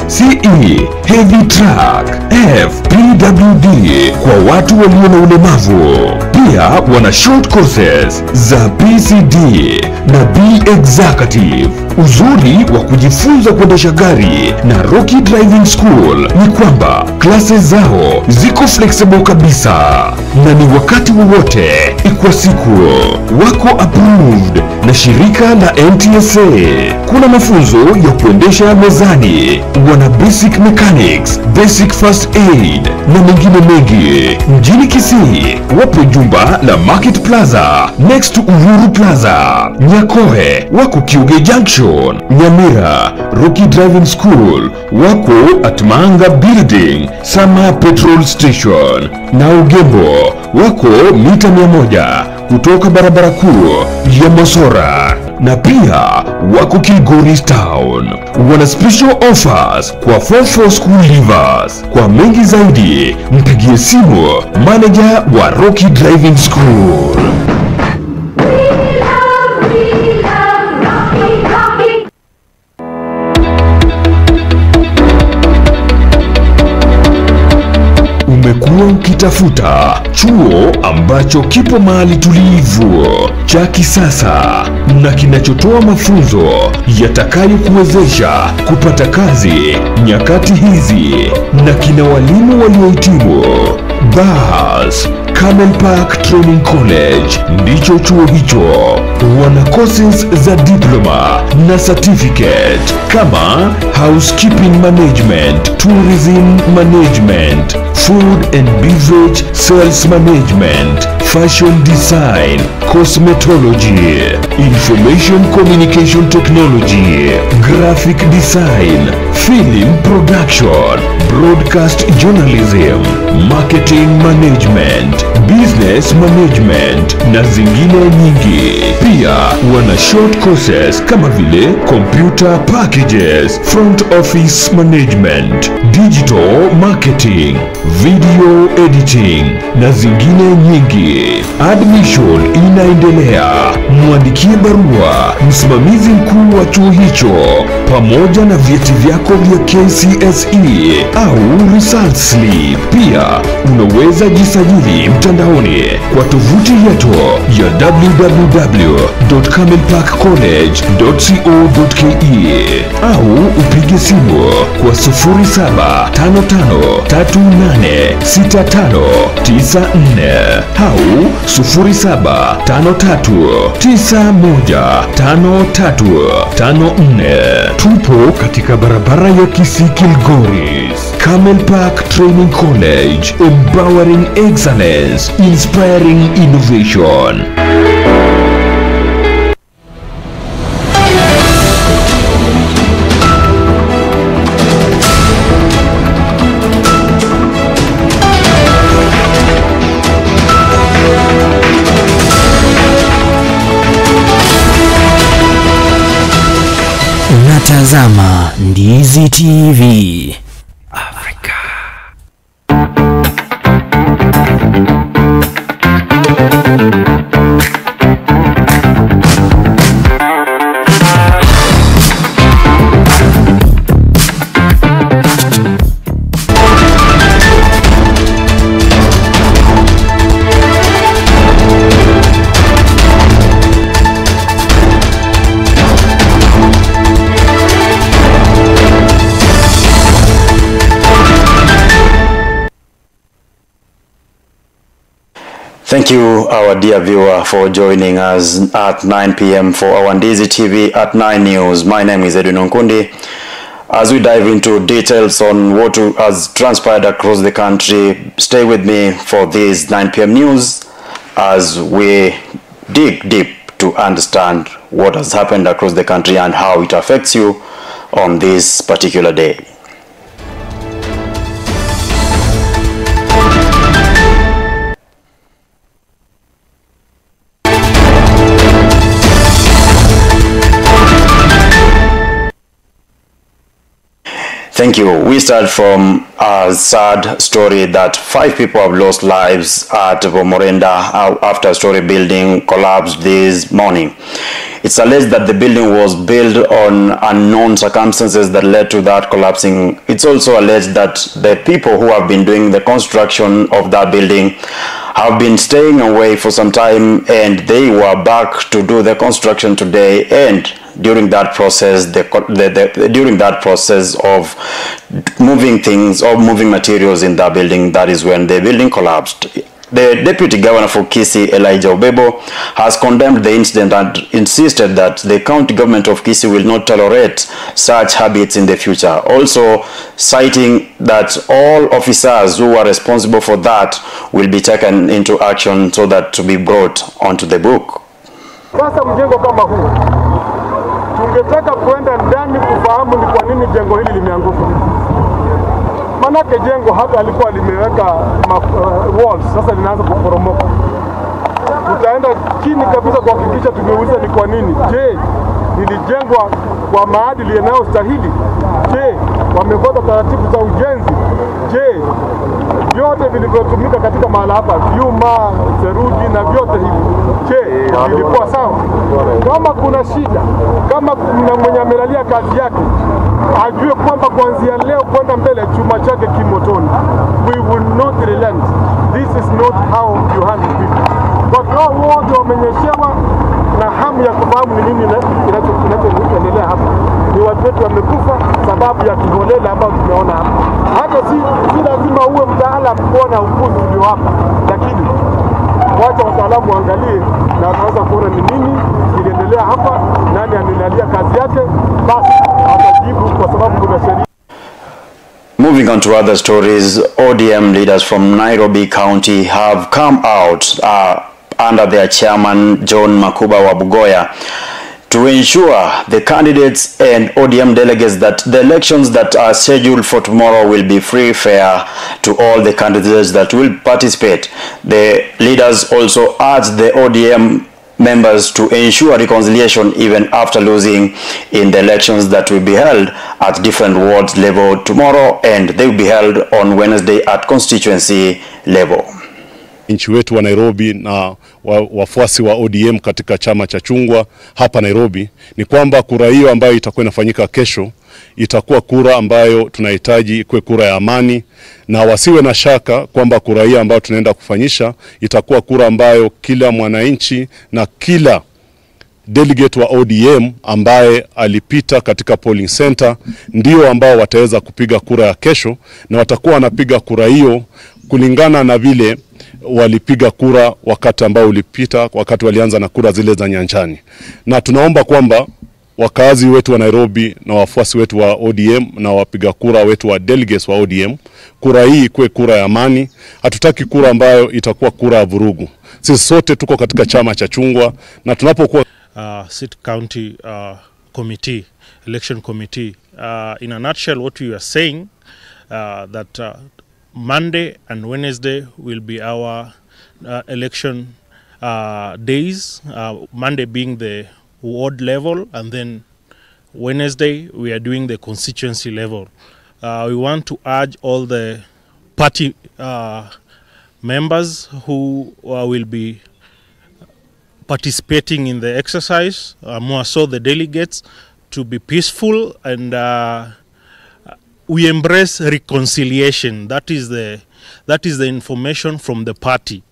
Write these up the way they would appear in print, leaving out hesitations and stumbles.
CE Heavy Truck, F PWD kwa watu walio na ulemavu. Pia wana short courses za PCD na B Executive. Uzuri wa kujifunza kuendesha gari na Rocky Driving School ni kwamba classes zao ziko flexible kabisa na ni wakati wowote kwa siku. Wako approved na shirika la NTSA. Kuna mafunzo ya kuendesha mezani, wana basic mechanics, basic first aid na mengine mengi. Mjini Kisii wapo jumba la Market Plaza next to Uhuru Plaza. Nyakoe wako Kiuge Junction. Nyamira Rocky Driving School wako at Manga Building, Sama Petrol Station. Na Ugembo wako mita 100 kutoka barabara kuu ya Mosora. Na pia wako Kilgoris Town. Wana special offers kwa 44 school leavers. Kwa mengi zaidi mpigie simu manager wa Rocky Driving School. Umekuwa ukitafuta chuo ambacho kipo mahali tulivu, cha kisasa na kinachotoa mafunzo yatakayokuwezesha kupata kazi nyakati hizi na kina walimu waliohitimu. Bas, Camel Park Training College ndicho chuo hicho. Wana courses za diploma na certificate kama housekeeping management, tourism management, food and beverage sales management, fashion design, cosmetology, information communication technology, graphic design, film production, broadcast journalism, marketing management, business management na zingine nyingi. Pia wana short courses kama vile computer packages, front office management, digital marketing, video editing na zingine nyingi. Admission inaendelea. Mwandikie barua msimamizi mkuu wa chuo hicho pamoja na vyeti vyako vya KCSE au result slip. Pia unaweza jisajili mtandaoni kwa tovuti yetu ya www.camelparkcollege.co.ke au upige simu kwa 0755386594 au 0753915354. Tupo katika barabara ya Kisii Kilgoris. Camel Park Training College, empowering excellence, inspiring innovation. Unatazama Ndizi TV Afrika. Thank you, our dear viewer, for joining us at 9 p.m. for our Ndizi TV at 9 News. My name is Edwin Onkundi. As we dive into details on what has transpired across the country, stay with me for this 9 p.m. news as we dig deep to understand what has happened across the country and how it affects you on this particular day. Thank you. We start from a sad story that 5 people have lost lives at Bomorenda after a story building collapsed this morning. It's alleged that the building was built on unknown circumstances that led to that collapsing. It's also alleged that the people who have been doing the construction of that building have been staying away for some time, and they were back to do the construction today, and during that process, during that process of moving things or moving materials in that building, that is when the building collapsed. The deputy governor for Kisii, Elijah Obebo, has condemned the incident and insisted that the county government of Kisii will not tolerate such habits in the future. Also citing that all officers who are responsible for that will be taken into action so that to be brought onto the book. Sasa mjengo kama huu tungetaka kwenda ndani kufahamu ni kwa nini jengo hili limeanguka. Manake jengo hapa alikuwa limeweka walls, sasa linaanza kuporomoka. Tutaenda chini kabisa kuhakikisha tumeuliza ni kwa nini. Je, lilijengwa kwa maadili yanayostahili? Je, wamefuata taratibu za ujenzi? Je, vyote vilivyotumika katika mahala hapa, vyuma, seruji na vyote hivi, je, vilikuwa sawa? Kama kuna shida, kama kuna mwenye amelalia kazi yake, ajue kwamba kuanzia leo kwenda mbele chuma chake kimotoni. We will not relent. This is not how you handle people. Watu wote wamenyeshewa na hamu ya kufahamu ni nini kinachoendelea hapa. Ni watu wetu wamekufa sababu ya kiholela ambao tumeona hapa. Hata si lazima uwe mtaalamu kuona upuzi ulio hapa, lakini wacha wataalamu waangalie na wataweza kuona ni nini kiliendelea hapa, nani amelalia kazi yake, basi atajibu kwa sababu kuna sheria. Moving on to other stories, ODM leaders from Nairobi County have come out under their chairman John Makuba Wabugoya to ensure the candidates and ODM delegates that the elections that are scheduled for tomorrow will be free, fair to all the candidates that will participate. The leaders also urged the ODM members to ensure reconciliation even after losing in the elections that will be held at different wards level tomorrow, and they will be held on Wednesday at constituency level. Nchi wetu wa Nairobi na wafuasi wa ODM katika chama cha chungwa hapa Nairobi ni kwamba kura hiyo ambayo itakuwa inafanyika kesho itakuwa kura ambayo tunahitaji ikuwe kura ya amani, na wasiwe na shaka kwamba kura hiyo ambayo tunaenda kufanyisha itakuwa kura ambayo kila mwananchi na kila delegate wa ODM ambaye alipita katika polling center ndio ambao wataweza kupiga kura ya kesho, na watakuwa wanapiga kura hiyo kulingana na vile walipiga kura wakati ambao ulipita, wakati walianza na kura zile za nyanjani. Na tunaomba kwamba wakazi wetu wa Nairobi na wafuasi wetu wa ODM na wapiga kura wetu wa delegates wa ODM, kura hii ikuwe kura ya amani. Hatutaki kura ambayo itakuwa kura ya vurugu. Sisi sote tuko katika chama cha chungwa na tunapokuwa City County Committee, Election Committee, in a nutshell what we are saying that Monday and Wednesday will be our election days, Monday being the ward level, and then Wednesday we are doing the constituency level. We want to urge all the party members who will be participating in the exercise, more so the delegates, to be peaceful, and we embrace reconciliation. That is the information from the party.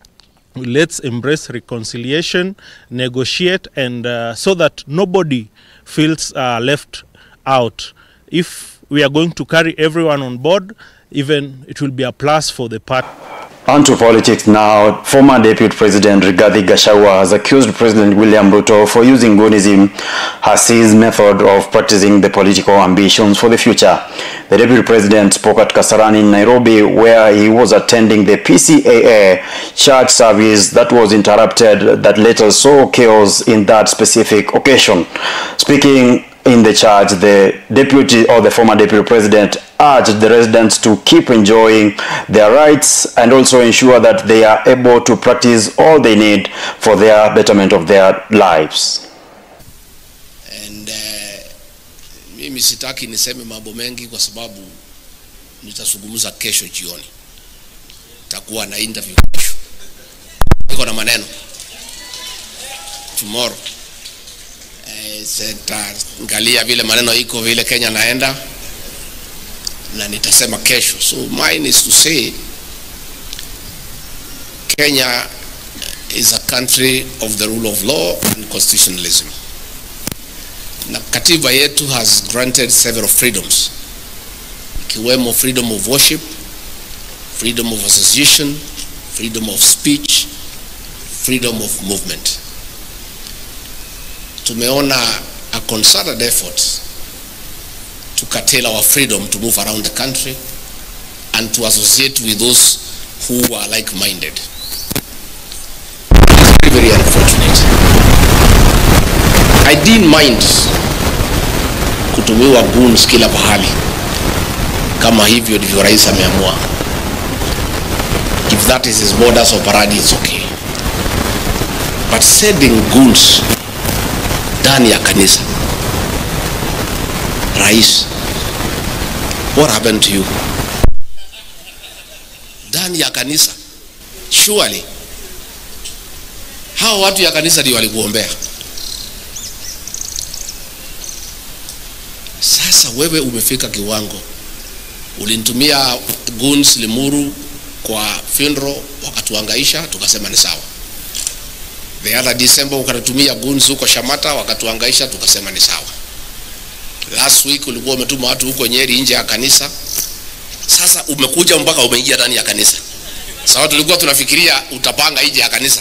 Let's embrace reconciliation, negotiate, and so that nobody feels left out. If we are going to carry everyone on board, even it will be a plus for the party. On to politics now. Former Deputy President Rigathi Gachagua has accused President William Ruto for using Gunism as his method of practicing the political ambitions for the future. The Deputy President spoke at Kasarani in Nairobi, where he was attending the PCAA church service that was interrupted, that later saw chaos in that specific occasion. Speaking in the church, the deputy or the former deputy president urged the residents to keep enjoying their rights and also ensure that they are able to practice all they need for their betterment of their lives. And mimi sitaki niseme mambo mengi kwa sababu nitazungumza kesho jioni. Takuwa na interview kesho. Niko na maneno. Tomorrow. Nitaangalia vile maneno iko vile Kenya naenda na nitasema kesho. So mine is to say Kenya is a country of the rule of law and constitutionalism. Na katiba yetu has granted several freedoms, ikiwemo freedom of worship, freedom of association, freedom of speech, freedom of movement. Tumeona a concerted effort to curtail our freedom to move around the country and to associate with those who are like-minded. It's very, very unfortunate. I didn't mind kutumiwa goons kila pahali, kama hivyo ndivyo rais ameamua. If that is his modus operandi, it's okay. But sending goons ndani ya kanisa, Rais, what happened to you? Ndani ya kanisa, surely hao watu ya kanisa ndio walikuombea. Sasa wewe umefika kiwango, ulinitumia goons Limuru kwa funeral, wakatuhangaisha, tukasema ni sawa. The other December ukatutumia goons huko Shamata, wakatuhangaisha, tukasema ni sawa. Last week ulikuwa umetuma watu huko Nyeri nje ya kanisa. Sasa umekuja mpaka umeingia ndani ya kanisa. Sawa, tulikuwa tunafikiria utapanga nje ya kanisa.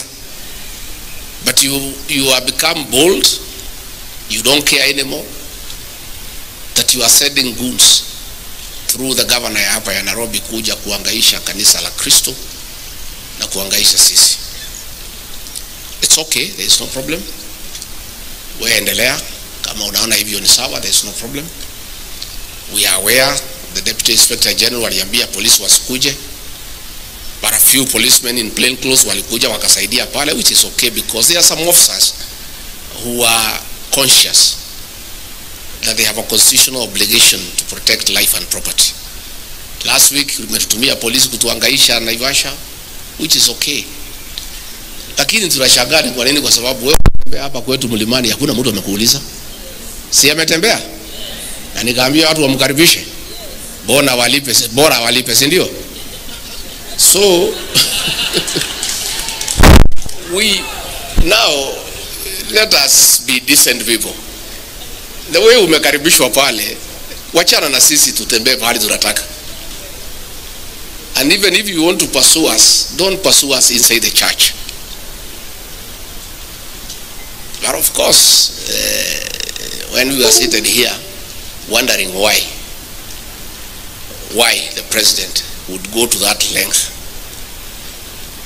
But you have become bold. You don't care anymore that you are sending goons through the governor ya hapa ya Nairobi kuja kuhangaisha kanisa la Kristo na kuhangaisha sisi. It's okay, there is no problem. Wewe endelea, kama unaona hivyo ni sawa, there is no problem. We are aware the Deputy Inspector General aliambia polisi wasikuje, but a few policemen in plain clothes walikuja wakasaidia pale, which is okay because there are some officers who are conscious that they have a constitutional obligation to protect life and property. Last week umetutumia polisi kutuhangaisha Naivasha, which is okay. Lakini tunashangaa ni kwa nini? Kwa sababu wewe hapa kwetu mlimani hakuna mtu amekuuliza. Si ametembea? Na nikaambia watu wamkaribishe. Bona walipe, bora walipe, si ndio? So we now let us be decent people. The way umekaribishwa pale, wachana na sisi tutembee pahali tunataka. And even if you want to pursue us, don't pursue us inside the church. But of course, when we were seated here, wondering why the president would go to that length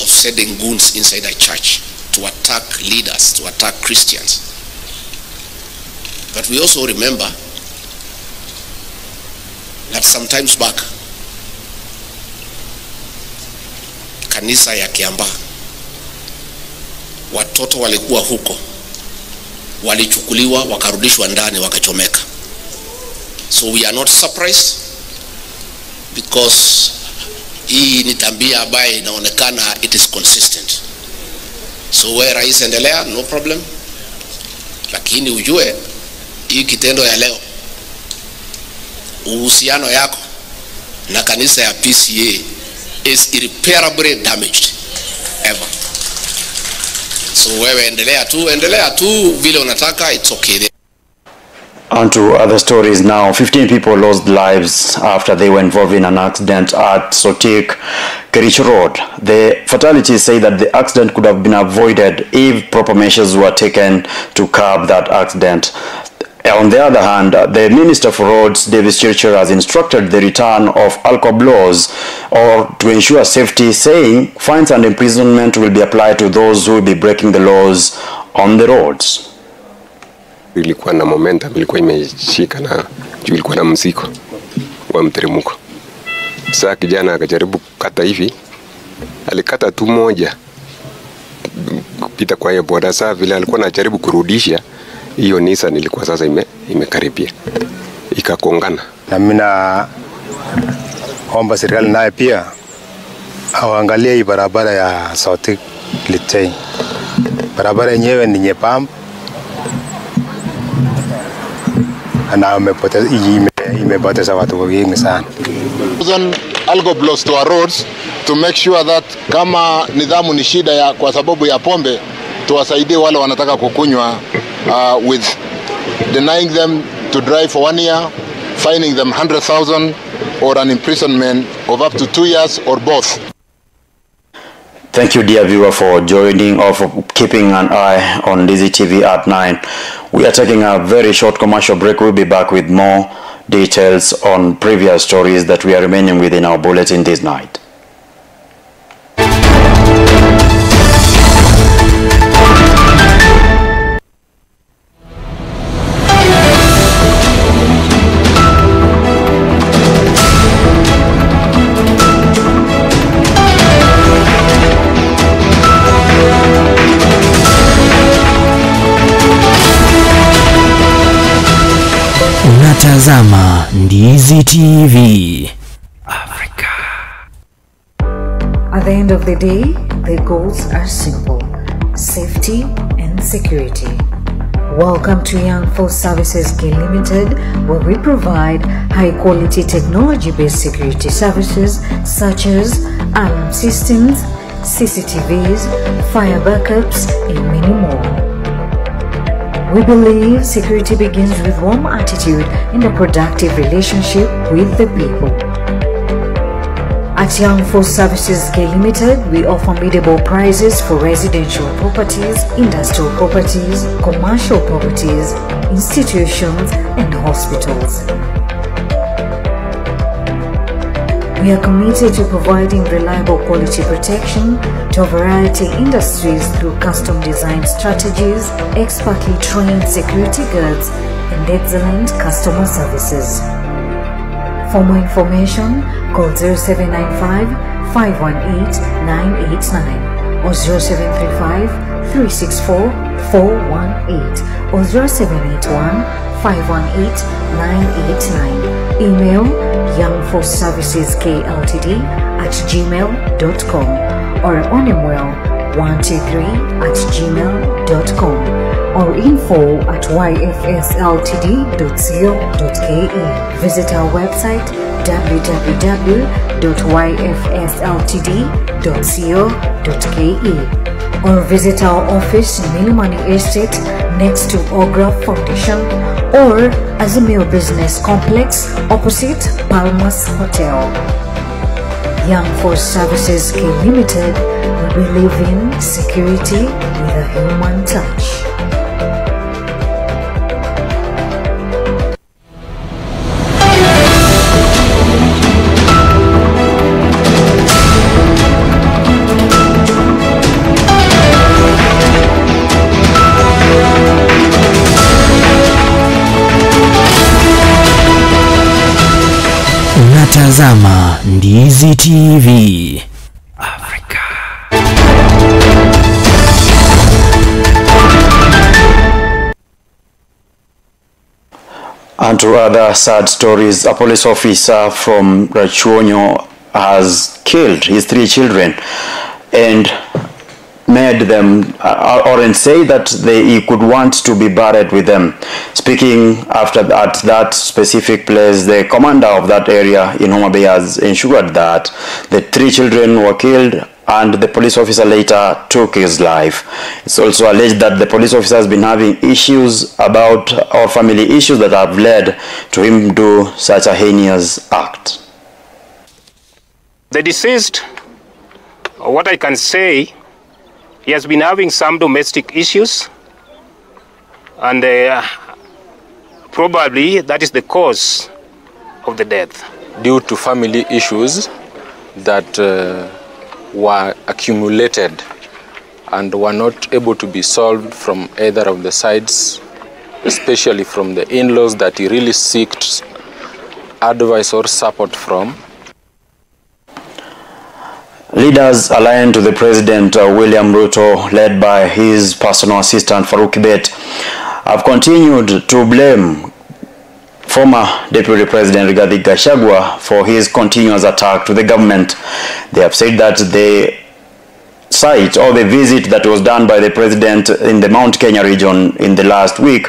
of sending goons inside a church to attack leaders, to attack Christians. But we also remember that sometimes back, kanisa ya Kiambaa, watoto walikuwa huko, walichukuliwa, wakarudishwa ndani, wakachomeka. So we are not surprised because hii ni tabia ambayo inaonekana it is consistent. So we rais, endelea, no problem. Lakini ujue hii kitendo ya leo, uhusiano yako na kanisa ya PCA is irreparably damaged ever. So wewe endelea tu vile unataka, it's okay. On to other stories now. 15 people lost lives after they were involved in an accident at Sotik Kericho Road. The fatalities say that the accident could have been avoided if proper measures were taken to curb that accident. On the other hand, the Minister for Roads, Davis Chirchir, has instructed the return of alcohol laws or to ensure safety, saying fines and imprisonment will be applied to those who will be breaking the laws on the roads. Ilikuwa na momentum, ilikuwa imeshika na juu, ilikuwa na mziko wa mteremko. Sasa kijana akajaribu kukata hivi, alikata tu moja kupita kwa hiyo boda. Sasa vile alikuwa anajaribu kurudisha hiyo Nissan ilikuwa sasa imekaribia, ikakongana. Na mimi naomba serikali naye pia awaangalie hii barabara ya Sotik Litein. Barabara yenyewe ni nyembamba Na imepoteza watu wengi sana. Alcohol to our roads to make sure that kama nidhamu ni shida ya kwa sababu ya pombe, tuwasaidie wale wanataka kukunywa with denying them to drive for 1 year, fining them 100,000 or an imprisonment of up to 2 years or both. Thank you, dear viewer, for joining or for keeping an eye on Ndizi TV at 9. We are taking a very short commercial break. We'll be back with more details on previous stories that we are remaining within our bulletin this night. Unatazama Ndizi TV Africa. At the end of the day, the goals are simple: safety and security. Welcome to Young Force Services K Limited, where we provide high-quality technology-based security services such as alarm systems, CCTVs, fire backups, and many more. We believe security begins with warm attitude and a productive relationship with the people. At Young Force Services K Limited, we offer biddable prices for residential properties, industrial properties, commercial properties, institutions, and hospitals. We are committed to providing reliable quality protection to a variety of industries through custom design strategies, expertly trained security guards, and excellent customer services. For more information, call 0795 518 989 or 0735 364 418 or 0781 518 989. Email youngforceserviceskltd@gmail.com or onemwell123@gmail.com or info@yfsltd.co.ke. Visit our website www.yfsltd.co.ke or visit our office in Milimani Estate next to Ogra Foundation or Azimio Business Complex opposite Palmas Hotel. Young Force Services K Limited, we believe in security with a human touch. Unatazama Ndizi TV Africa. And to other sad stories, a police officer from Rachuonyo has killed his 3 children and made them or say that he could want to be buried with them. Speaking after at that specific place, the commander of that area in Homa Bay has ensured that the 3 children were killed and the police officer later took his life. It's also alleged that the police officer has been having issues about or family issues that have led to him do such a heinous act. The deceased, what I can say, he has been having some domestic issues, and probably that is the cause of the death. Due to family issues that were accumulated and were not able to be solved from either of the sides, especially from the in-laws that he really sought advice or support from. Leaders aligned to the President William Ruto, led by his personal assistant Farouk Kibet, have continued to blame former Deputy President Rigathi Gachagua for his continuous attack to the government. They have said that they site or the visit that was done by the president in the Mount Kenya region in the last week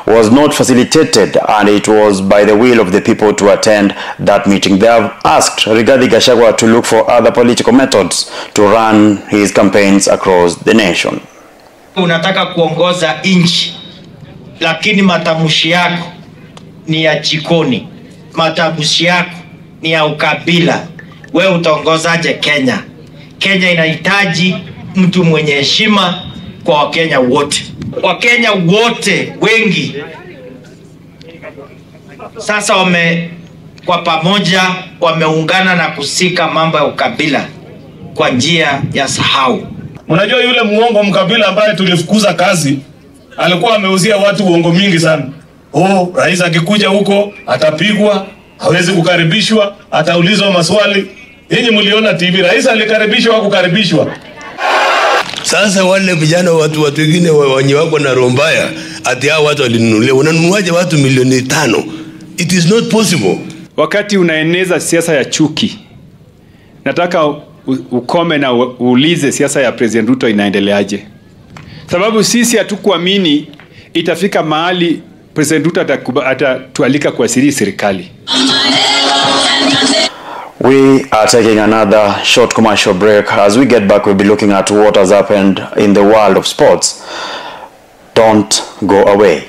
was not facilitated, and it was by the will of the people to attend that meeting. They have asked Rigathi Gachagua to look for other political methods to run his campaigns across the nation. Unataka kuongoza nchi, lakini matamshi yako ni ya jikoni, matamshi yako ni ya ukabila. Wewe utaongozaje Kenya? Kenya inahitaji mtu mwenye heshima kwa Wakenya wote. Wakenya wote wengi sasa kwa pamoja wameungana na kusika mambo ya ukabila kwa njia ya sahau. Unajua yule muongo mkabila ambaye tulifukuza kazi alikuwa ameuzia watu uongo mingi sana. Oh, rais akikuja huko atapigwa, hawezi kukaribishwa, ataulizwa maswali. Nyinyi mliona TV, rais alikaribishwa au kukaribishwa? Sasa wale vijana watu wengine wenye wako na roho mbaya, ati hao watu walinunulia. Unanunuaje watu milioni 5? It is not possible. Wakati unaeneza siasa ya chuki, nataka ukome na uulize siasa ya President Ruto inaendeleaje. Sababu sisi hatukuamini itafika mahali President Ruto atatualika kuasiri serikali. We are taking another short commercial break. As we get back, we'll be looking at what has happened in the world of sports. Don't go away.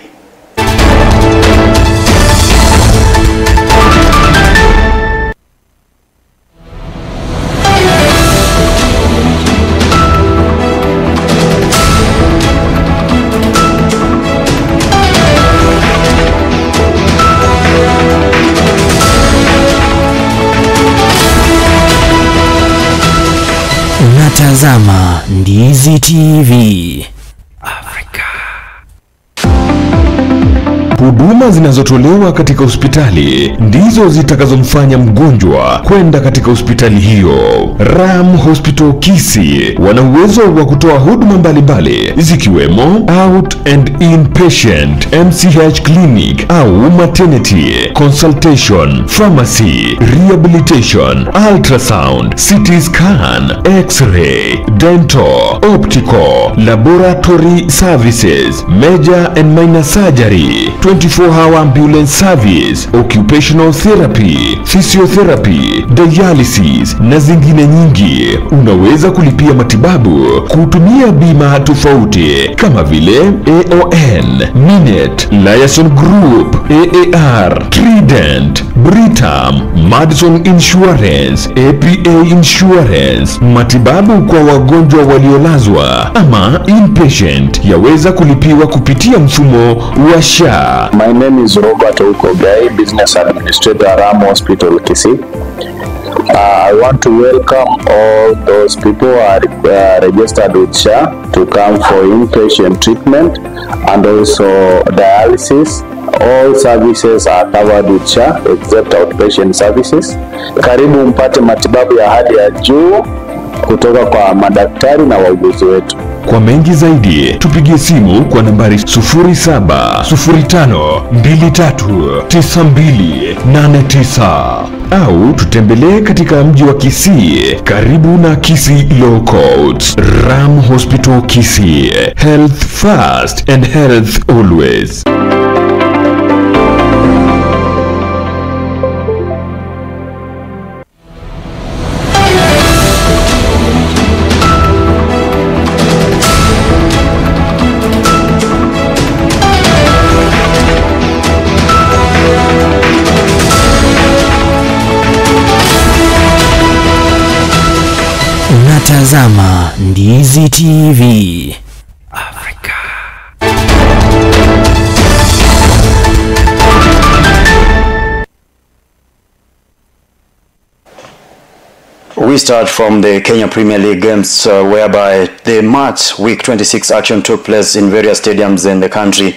Unatazama Ndizi TV Afrika. Huduma zinazotolewa katika hospitali ndizo zitakazomfanya mgonjwa kwenda katika hospitali hiyo. Ram Hospital Kisii wana uwezo wa kutoa huduma mbalimbali zikiwemo out and inpatient, MCH clinic au maternity, consultation, pharmacy, rehabilitation, ultrasound, CT scan, x-ray, dental, optical, laboratory services, major and minor surgery, 24-hour ambulance service, occupational therapy, physiotherapy, dialysis na zingine nyingi. Unaweza kulipia matibabu kutumia bima tofauti kama vile AON, Minet, Liaison Group, AAR, Trident, Britam, Madison Insurance, APA Insurance. Matibabu kwa wagonjwa waliolazwa ama inpatient yaweza kulipiwa kupitia mfumo wa SHA. My name is Robert Okogai, Business Administrator at Ram Hospital Kisii. I want to welcome all those people who are registered with SHA to come for inpatient treatment and also dialysis. All services are covered with SHA except outpatient services. Karibu mpate matibabu ya hali ya juu kutoka kwa madaktari na wauguzi wetu. Kwa mengi zaidi tupigie simu kwa nambari 0705239289 au tutembelee katika mji wa Kisii karibu na Kisii Law Courts. Ram Hospital Kisii, health first and health always. Unatazama Ndizi TV Afrika. We start from the Kenya Premier League games whereby the March week 26 action took place in various stadiums in the country.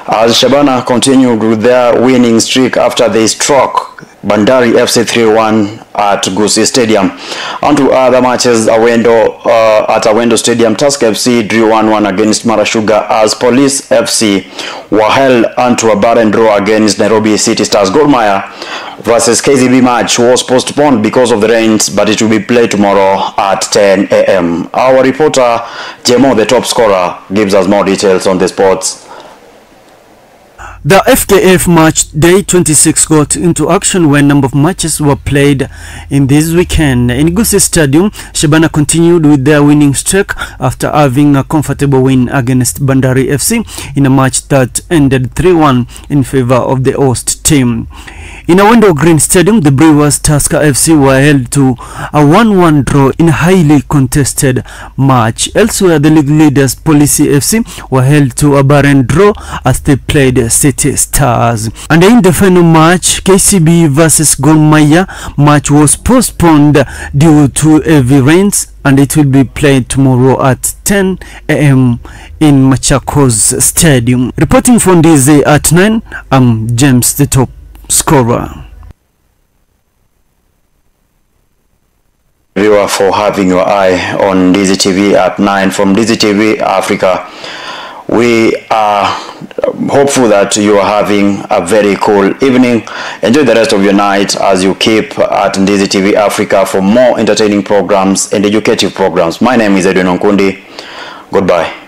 As Shabana continued with their winning streak after they struck Bandari FC 3-1 at Gusii Stadium. On to other matches, at Awendo Stadium, Tusker FC drew 1-1 against Mara Sugar as Police FC were held onto a barren draw against Nairobi City Stars. Gor Mahia versus KCB match was postponed because of the rains, but it will be played tomorrow at 10 a.m. Our reporter, Jemo, the top scorer, gives us more details on the sports. The FKF match day 26 got into action when number of matches were played in this weekend. In Gusii Stadium, Shabana continued with their winning streak after having a comfortable win against Bandari FC in a match that ended 3-1 in favor of the host team. In Awendo Green Stadium, the Brewers Tusker FC were held to a 1-1 draw in a highly contested match. Elsewhere, the league leaders Police FC were held to a barren draw as they played City Stars. And in the final match, KCB versus Gor Mahia match was postponed due to heavy rains, and it will be played tomorrow at 10 a.m. in Machakos Stadium. Reporting from Ndizi at 9, I'm James, the top scorer. Viewer, for having your eye on Ndizi TV at 9 from Ndizi TV Africa. We are hopeful that you are having a very cool evening. Enjoy the rest of your night as you keep at Ndizi TV Africa for more entertaining programs and educative programs. My name is Edwin Onkundi. Goodbye.